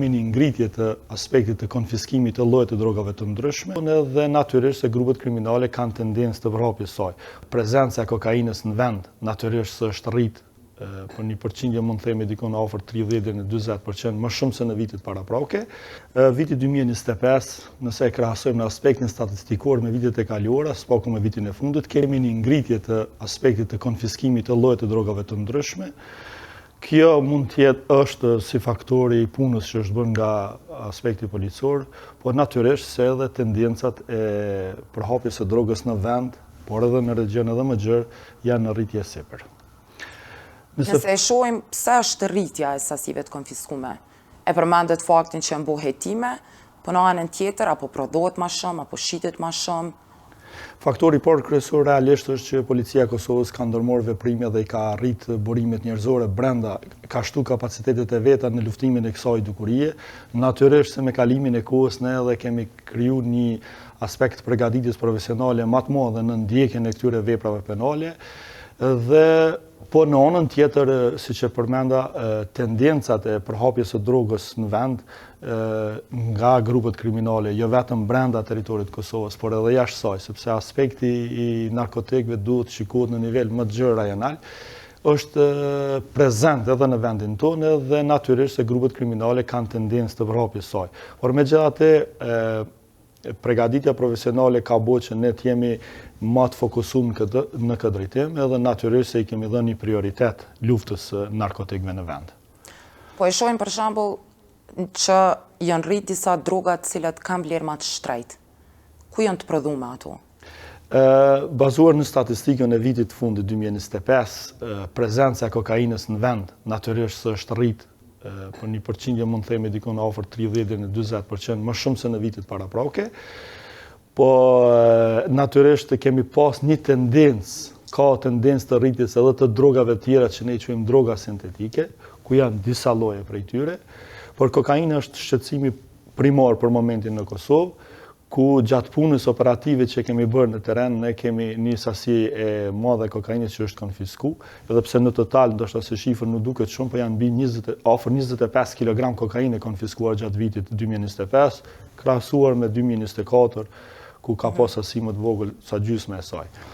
kemi një ngritje të aspektit të konfiskimit të llojeve të drogave të ndryshme, dhe natyrisht se grupet kriminale kanë tendencë të përhapjes saj. Prezenca e kokainës në vend natyrisht se është rrit për një përqindje, mund të themi, diku në afër 30 deri në 40% më shumë se në vitet paraprake. Viti 2025, nëse e krahasojmë në aspektin statistikor me vitet e kaluara, së paku me vitin e fundit, kemi një ngritje të aspektit të konfiskimit të llojeve të drogave të ndryshme. Kjo mund të jetë është si faktori i punës që është bërë nga aspekti policor, por natyrisht se edhe tendencat e përhapjes së drogës në vend, por edhe në regjion edhe më gjerë, janë në rritje sipër. Nëse e shohim, pse është rritja e sasive të konfiskume? E përmendet faktin që janë bo hetime, po në anën tjetër, apo prodhohet ma shumë, apo shitet ma shumë? Faktori por kryesor realisht është që Policia e Kosovës ka ndërmarrë veprime dhe i ka rrit burimet njerëzore brenda, ka shtu kapacitetet e veta në luftimin e kësaj dukurie. Natyrisht se me kalimin e kohës ne edhe kemi kriju një aspekt përgatitjes profesionale më të madhe në ndjekjen e këtyre veprave penale dhe po në anën tjetër, siç e përmenda, tendencat e përhapjes së drogës në vend nga grupet kriminale, jo vetëm brenda territorit të Kosovës, por edhe jashtë saj, sepse aspekti i narkotikëve duhet të shikohet në nivel më të gjerë rajonal, është prezent edhe në vendin tonë dhe natyrisht se grupet kriminale kanë tendencë të përhapjes saj. Por megjithatë, pregatitja profesionale ka bo që ne të jemi më të fokusum në këtë drejtim edhe natyrisht se i kemi dhënë një prioritet luftës së narkotikëve në vend. Po e shohim, për shembull, që janë rrit disa droga të cilat kanë vlerë ma të shtrejtë. Ku janë të prodhume ato? Bazuar në statistikën e vitit të fundit 2025, prezenca e kokainës në vend natyrisht se është rrit për një përqindje, mund të themi, diku në afër 30 deri në 40% më shumë se në vitet paraprake. Po natyrisht kemi pas një tendencë, ka tendencë të rritjes edhe të drogave tjera që ne i quajmë droga sintetike, ku janë disa lloje prej tyre, por kokaina është shqetësimi primar për momentin në Kosovë, ku gjatë punës operative që kemi bërë në terren, ne kemi një sasi e madhe kokainës që është konfisku, edhe pse në total, ndoshta se shifër nuk duket shumë, po janë mbi 20, afër 25 kg kokainë konfiskuar gjatë vitit 2025, krahasuar me 2024, ku ka pas sasi më të vogël sa gjysma e saj.